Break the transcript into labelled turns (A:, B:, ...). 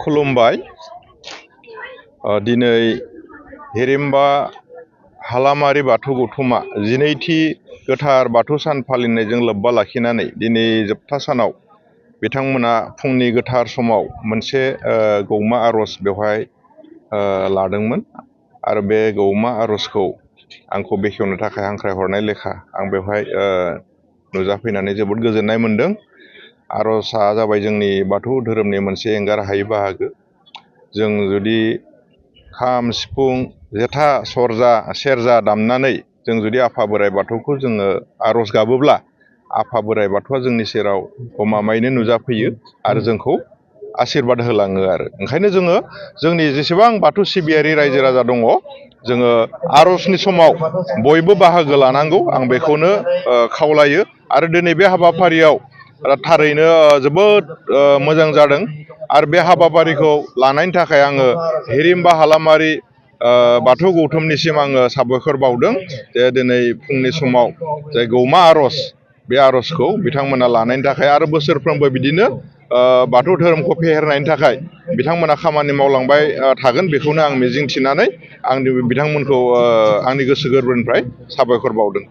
A: खुलुमबाय। दिनै हिरिम्बा हालामारि बाथौ गौथुमा 12थि गोथार बाथौ सान फालिनायजों लोब्बा लाखिनानै दिनै जोबथा सानाव बिथांमोना फुंनि गोथार समाव मोनसे गौमा आर'ज बेवहाय लादोंमोन आरो बे गौमा आर'जखौ आंखौ बेखेवनो थाखाय हांख्रायहरनाय लेखा आं बेवहाय नुजाफैनानै जोबोद गोजोननाय मोन्दों। आर'जआ जाबाय जोंनि बाथौ धोरोमनि मोनसे एंगार हायै बाहागो। जों जुदि खाम सिफुं जेथा सेरजा दामनानै जों जुदि आफा बोराइ बाथौखौ जोङो आर'ज गाबोब्ला आफा बोराइ बाथौआ जोंनि सेराव गमामायैनो नुजाफैयो आरो जोंखौ आशीर्बाद होलाङो आरो ओंखायनो जोङो जोंनि जेसेबां बाथौ सिबियारि रायजो राजा दङ जोङो आर'जनि समाव बयबो बाहागो लानांगौ आं बेखौनो खावलायो। आरो दिनै बे हाबाफारियाव थारैनो जोबोद मोजां जादों आरो बे हाबाफारिखौ लानायनि थाखाय आङो हिरिम्बा हालामारि बाथौ गौथुमनिसिम आङो साबायखर बावदों जे दिनै फुंनि समाव जाय गौमा आर'ज बे आर'जखौ बिथांमोना लानायनि थाखाय आरो बोसोरफ्रोमबो बिदिनो बाथौ धोरोमखौ फेहेरनायनि थाखाय बिथांमोना खामानि मावलांबाय थागोन बेखौनो आं मिजिंथिनानै बिथांमोनखौ आंनि गोसो गोरबोनिफ्राय साबायखर बावदों।